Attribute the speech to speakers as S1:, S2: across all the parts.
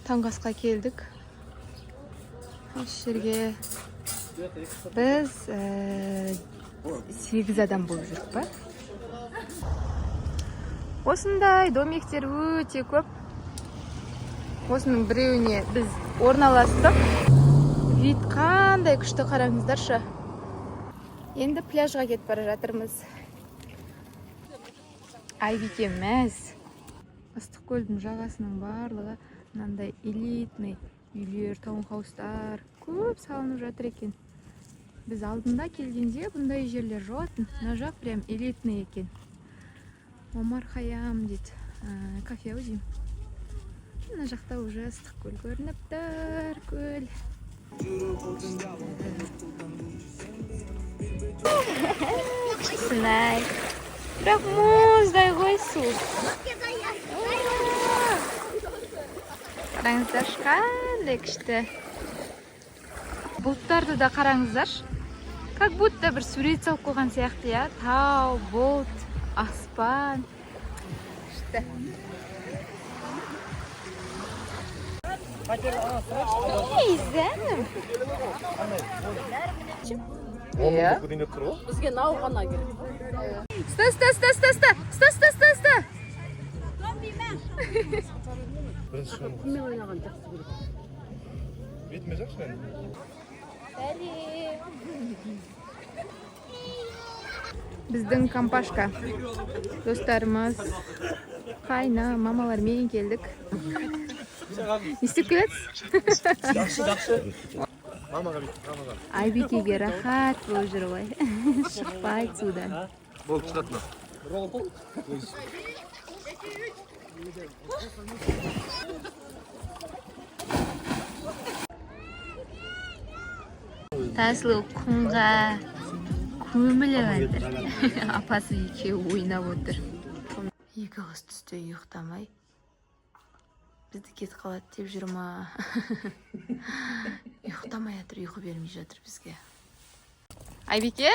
S1: Таңғы асқа келдік. Осы жерге біз 8 адам болып жүрік па? Осындай домиктер өте көп. Осының біреуіне біз орналастық. Вид қандай күшті, қараңыздаршы. Енді пляжға кетіп бара жатырмыз. Айбике мәз. Ыстықкөлдің жағасының барлығы мынандай элитный үйлер, таунхаустар көп салынып жатыр екен. Біз алдында келгенде бұндай жерлер жоқ. Мына жақ прям элитный екен. Омар Хаям дейді. Кафе ау деймін. Мына жақта уже Ыстықкөл көрініп тұр, көл. Күштісін-ай. Бірақ мұздай ғой су. Қараңыздаршы, қандай күшті. Бұлттарды да қараңыздаршы. Как будто бір сурет салып қойған сияқты, иә? Тау, бұлт, аспан. Күшті. Ей, жаным. Иә.
S2: Бізге нау ғана керек.
S1: Ұста, ұста, ұста, ұста, ұста, ұста, ұста, ұста, ұста.
S2: Кіммен ойнаған жақсы көреді?
S3: Бетіме жақсы енді.
S1: Сәлем. Біздің компашка. Достарымыз, қайна, мамалармен келдік. Не істеп келатсыз?
S3: Жақсы, жақсы. Мамаға бет, мамаға.
S1: Айбикеге рахат болып жүр ғой. Шықпайды судан.
S3: Болып шығады мына.
S1: Тасылу құмға көміліп жатыр. Апасы екеуі ойнап отыр. Екі қыз түсте ұйықтамай бізді кетіп қалады деп жүр ма? Ұйықтамай жатыр, ұйқы бермей жатыр бізге. Айбике?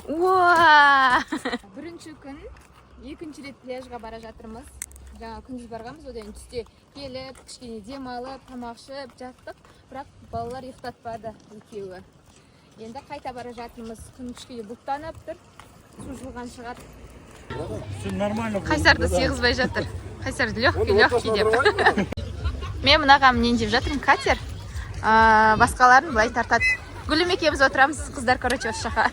S1: Уа! Бірінші күн, екінші рет пляжға бара жатырмыз. Жаңа күндіз барғанбыз, одан кейін түсте келіп, кішкене демалып, тамақ ішіп жаттық. Бірақ балалар ұйықтатпады екеуі. Енді қайта бара жатырмыз. Күн кішкене бұлттанып тұр. Су жылған шығар.
S3: Все нормально.
S1: Қайсарды сыйғызбай жатыр. Қайсар легкий, легкий деп. Мен мынаған мінейін деп жатырмын, катер. Басқаларын былай тартады. Гүлім екеуміз отырамыз, қыздар, короче, осы жаққа.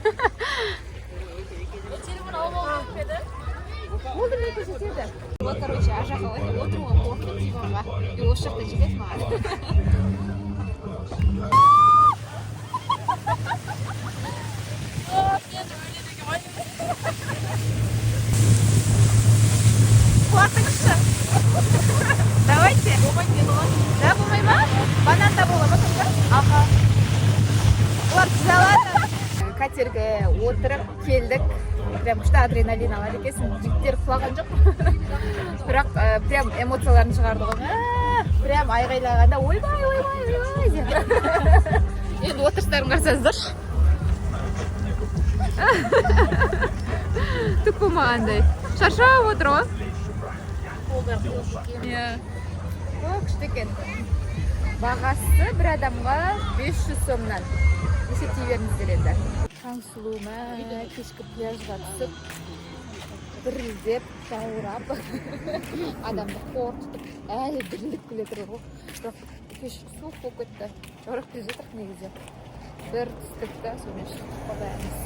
S1: Болды, мен көрсетеді. Ол, короче, ар жаққа отыруға қорқып диванға. И осы жақта жетеді маған. Қуатыңызшы. Давайте. Да, болмай ма? Банан да бола ма сонда? Аха. Олар жүзе алады. Катерге отырып келдік. Прям күшті адреналин алады екенсің. Жігіттер құлаған жоқ. Бірақ прям эмоцияларын шығарды ғой. Прям айғайлағанда ойбай, ойбай, ойбай деп. Енді отырыстарын қарасаңыздаршы. Түк болмағандай. Шаршап отыр ғой. Иә. О, күшті екен. Бағасы бір адамға 500 сомнан. Есептей беріңіздер енді. Таңсұлу мә, кешкі пляжға түсіп, дірілдеп, жаурап, адамды қорқытып, әлі дірілдеп келе тұр ғой. Бірақ кеш суық болып кетті. Жаурап келе жатырық негізі. Бір түстік та, сонымен шықтық қой бәріміз.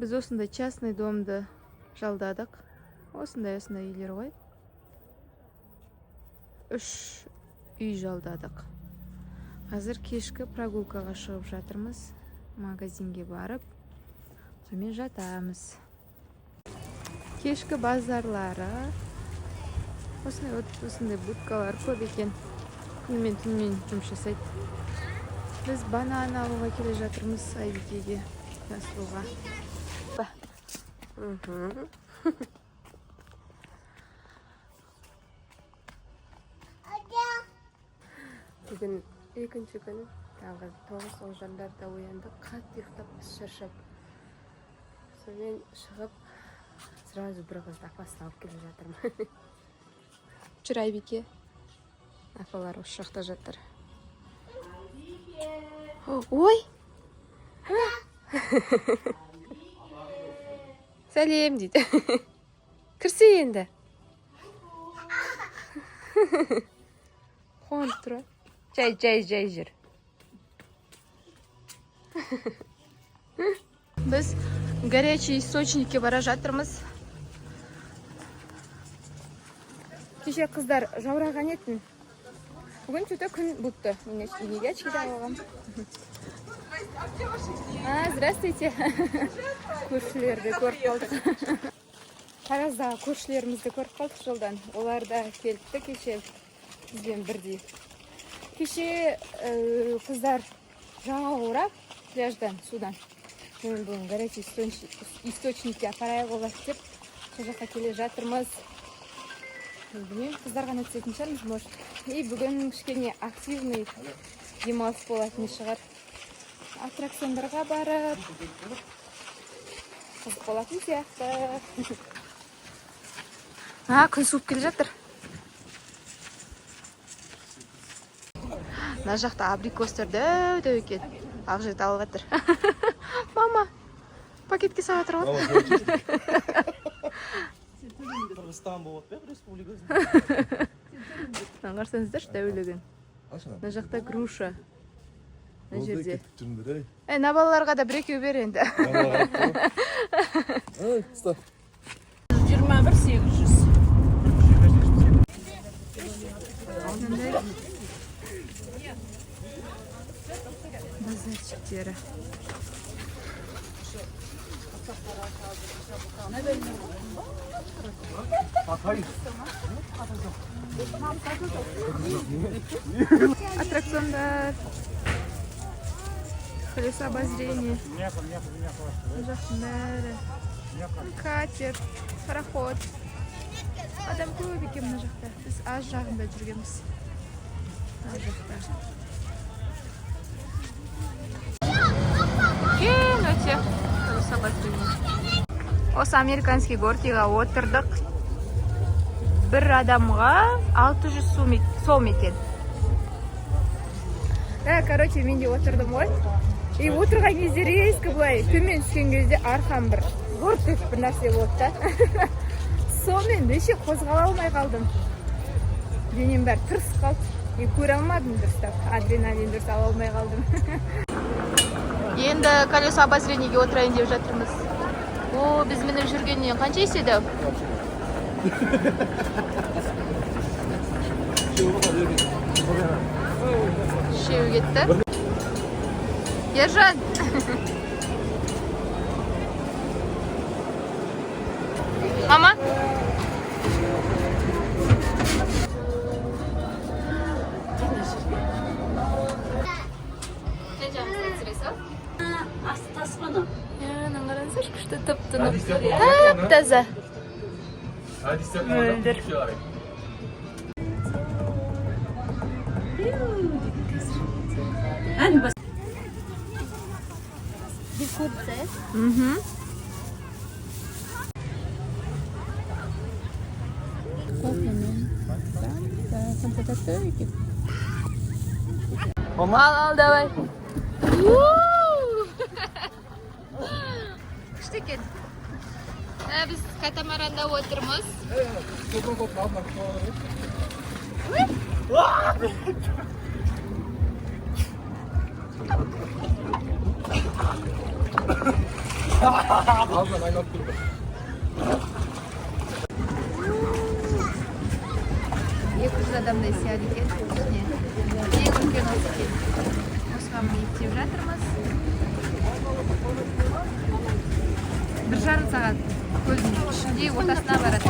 S1: Біз осындай частный домды жалдадық. Осындай-осындай үйлер ғой. 3 үй жалдадық. Қазір кешкі прогулкаға шығып жатырмыз. Магазинге барып, сонымен жатамыз. Кешкі базарлары. Осындай, осындай будкалар көп екен. Күнімен түнімен жұмыс жасайды. Біз банан алуға келе жатырмыз Айбикеге, Таңсұлуға. Бүгін екінші күн, таңғы тоғыз, тоғыз жарымдарда ояндық, қатты ұйықтаппыз, шаршап. Сонымен шығып, сразу бір қызды апасын алып келе жатырмын. Жүр Айбике. Апалар осы жақта жатыр. Ой! Сәлем дейді. Кірсе енді. Қуанып тұр. Жай, жай, жай жүр. Біз горячий источникке бара жатырмыз. Кеше қыздар жаураған етін. Бүгін что-то күн бұлтты. Мен неге очки тағып алғам? А, здравствуйте. Көршілерді көріп қалдық. Тараздағы көршілерімізді көріп қалдық жолдан. Олар да келіпті кеше бізбен бірдей. Кеше қыздар жаурап пляждан, судан. Мен бүгін горячий источникке апарайық оларды деп сол жаққа келе жатырмыз. Білмеймін, қыздар ғана түсетін шығармыз, может. И бүгін кішкене активный демалыс болатын шығар. Аттракциондарға барып қызық болатын сияқты. А, күн суып келе жатыр. Мына жақта абрикостар дәу дәу екен. Ақжігіт алып жатыр. Мама, пакетке салып жатыр ғой.
S3: Қырғызстан болып па республикасы?
S1: Мына қарасаңыздаршы дәулігін. Мына жақта груша. Мына жерде.
S3: Кетіп жүріңдер, ей.
S1: Ей, мына балаларға да бір екеу бер енді.
S3: Ей, ұста.
S2: 21 800.
S1: Мынандай базарчиктері. Аттракциондар. Колесо обозрения. Мына жақтың бәрі. Катер, пароход. Адам көп екен мына жақта. Біз ар жағында жүргенбіз. Ар жақта. Үлкен өте колесо обозрения. Осы американский горкиға отырдық. Бір адамға 600 сом екен. Да, короче, мен де отырдым ғой. И отырған кезде резко былай төмен түскен кезде арқам бір гұрт етіп бір нәрсе болды да. Сонымен вообще қозғала алмай қалдым. Денем бәрі тырысып қалды. И көре алмадым дұрыстап. Адреналин дұрыс ала алмай қалдым. Енді колесо обозрениеге отырайын деп жатырмыз. О, біз мініп жүргеннен қанша есе дәу? Үшеуі кетті. Ержан! Мама?
S2: Асты таспаны.
S1: Мына қараңыздаршы, күшті тып-тынық. Тап-таза. Мөлдір. Мхм. Ал, ал, давай. Күшті екен. Біз катамаранда отырмыз.
S3: Алдынан айналып келді.
S1: 200 адамдай сияды екен ішіне. Ең үлкен осы екен. Осыған мініп деп жатырмыз. 1,5 сағат көлдің ішінде ортасына барады.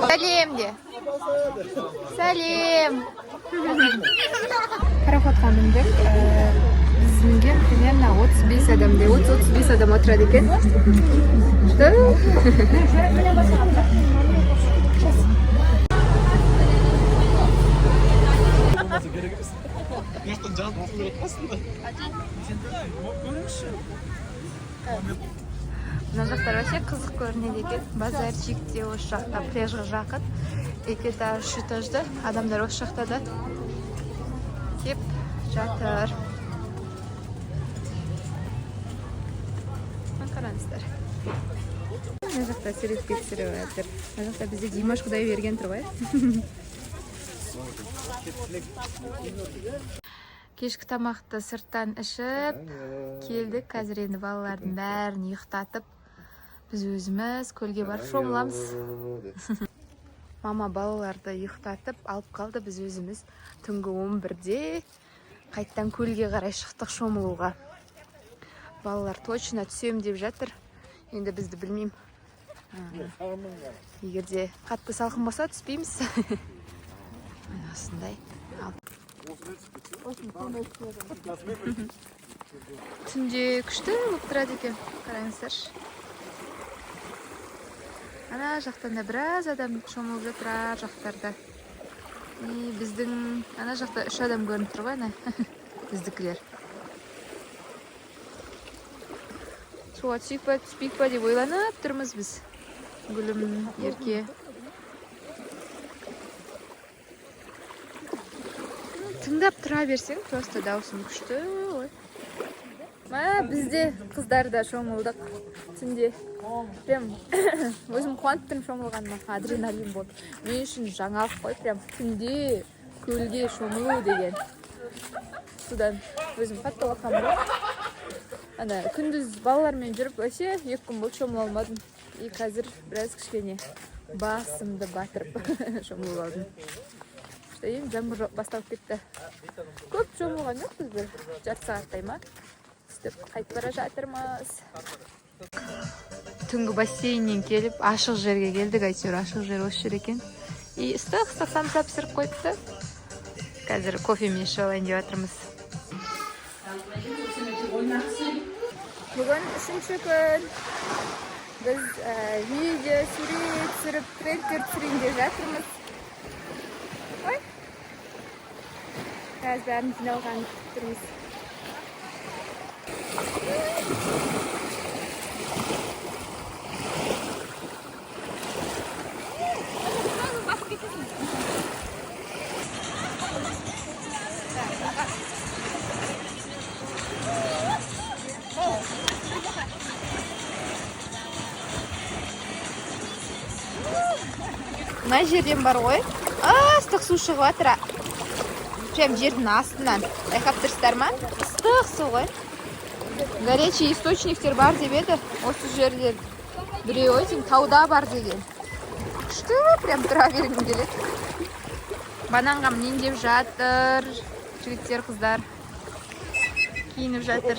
S1: Сәлем де. Сәлем. Пароходқа міндік. Біз мінген примерно 35 адамдай, 30-35 адам отырады екен. Что?
S3: Керек емес. Мына жазып отырасың да. Көріңізші.
S1: Мына жақтар вообще қызық көрінеді екен. Базарчик те осы жақта, пляжға жақын. Екі этаж, үш этажда адамдар осы жақта да кеп жатыр. Мына қараңыздар. Мына жақта суретке түсіріп жатыр. Мына жақта бізде Димаш Құдайберген тұр ғой. Кешкі тамақты сырттан ішіп келдік. Қазір енді балалардың бәрін ұйықтатып, біз өзіміз көлге барып шомыламыз. Мама балаларды ұйықтатып алып қалды, біз өзіміз түнгі 11-де қайттан көлге қарай шықтық шомылуға. Балалар точно түсем деп жатыр. Енді бізді білмеймін. Егер де қатты салқын болса түспейміз. Міне осындай. Ал. Түнде күшті болып тұрады екен. Қараңыздаршы. Ана жақтан да біраз адам шомылып жатыр ар жақтарда. И біздің ана жақта 3 адам көрініп тұр ғой ана. Біздікілер. Суға түсейік па, түспейік па деп ойланып тұрмыз біз. Гүлім, Ерке. Тыңдап тұра берсең, просто дауысың күшті ғой. Ма, бізде қыздар да шомылдық түнде. Прям өзім қуанып тұрмын шомылғаныма, адреналин болды. Мен үшін жаңалық қой, прям түнде көлге шомылу деген. Судан өзім қатты қорқамын ғой. Ана күндіз балалармен жүріп вообще 2 күн болды шомыла алмадым. И қазір біраз кішкене басымды батырып шомылып алдым. Енді жаңбыр басталып кетті. Көп шомылған жоқпыз, бір жарты сағаттай ма? Сөйтіп қайтып бара жатырмыз. Түнгі бассейннен келіп, ашық жерге келдік, әйтеуір ашық жер осы жер екен. И ыстық-ыстық самса пісіріп қойыпты. Қазір кофемен ішіп алайын деп жатырмыз. Бүгін 3-ші күн. Біз видео, сурет түсіріп, трендтер түсірейін деп жатырмыз. Ой. Қазір бәрін жиналғанын күтіп тұрмыз. Мына жерден бар ғой. Ыстық су шығып жатыр. Прям жердің астынан. Байқап тұрсыздар ма? Ыстық су ғой. Горячий источниктер бар деп еді. Осы жерде біреуі деймін, тауда бар деген. Күшті, прям тұра бергім келеді. Бананға мінейін деп жатыр. Жігіттер, қыздар киініп жатыр.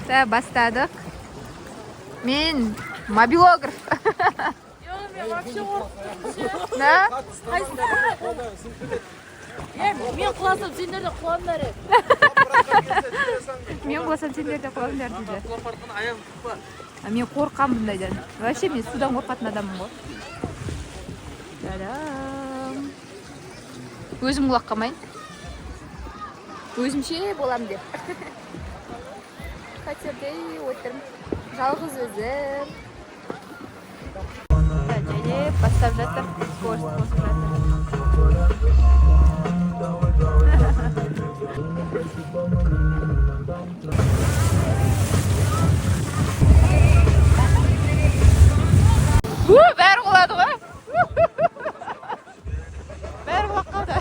S1: Та, бастадық. Мен мобилограф.
S2: Мен вообще қорқып.
S1: Да?
S2: Мен құласам сендер де құлаңдар.
S1: Мен құласам сендер де құлаңдар дейді. А мен қорқамын бұндайдан. Вообще мен судан қорқатын адаммын ғой. Та-дам. Өзім құлап қалмайын. Өзімше болам деп. Катерде отырмын. Жалғыз өзім. Жайлап бастап жатыр. Скорость қосып жатыр. Бәрі құлады ғой. Бәрі құлап қалды.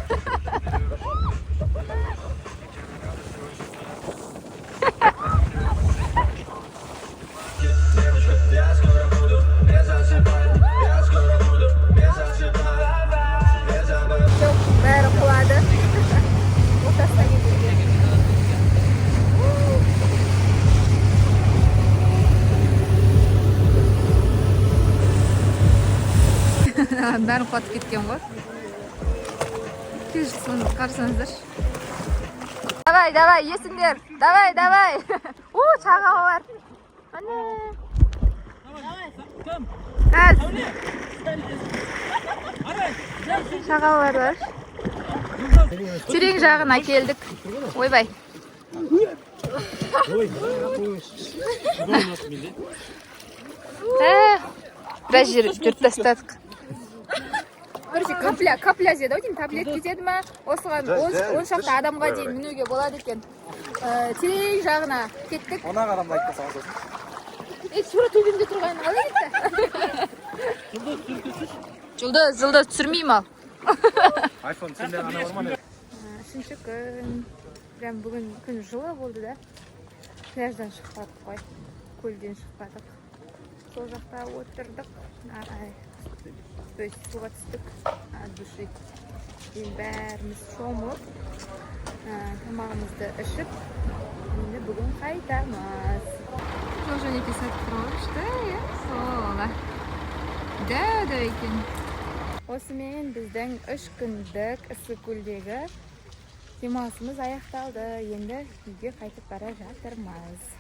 S1: Машиналардың бәрін құлатып кеткен ғой. Соны қарасаңыздаршы. Давай, давай, есіңдер. Давай, давай. У, шағалалар. Ане. Қазір. Шағалалар бар. Терең жағына келдік. Ойбай.
S3: Ой.
S1: Ә, біраз жер жүріп тастадық. Короче, капля, капля деді ау деймін, таблетка деді ма, осыған 10 шақты адамға дейін мінуге болады екен. Терең жағына кеттік.
S3: 10-ақ адамды айтпасаңыз сосын.
S1: Е, тура төбемде тұрғанын қалай кетті? Жұлдыз, Жұлдыз, түсірмеймін ал.
S3: Айфон сенде ғана бар ма, не?
S1: Үшінші күн. Прям бүгін күн жылы болды да. Пляждан шықпадық қой. Көлден шықпадық. Сол жақта отырдық. Ай, то есть суға түстік от души. Енді бәріміз шомылып, тамағымызды ішіп, енді бүгін қайтамыз. Жол жөнекей сатып тұр ғой, күшті, иә? Сола. Дәу дәу екен. Осымен біздің 3 күндік Ыстықкөлдегі демалысымыз аяқталды. Енді үйге қайтып бара жатырмыз.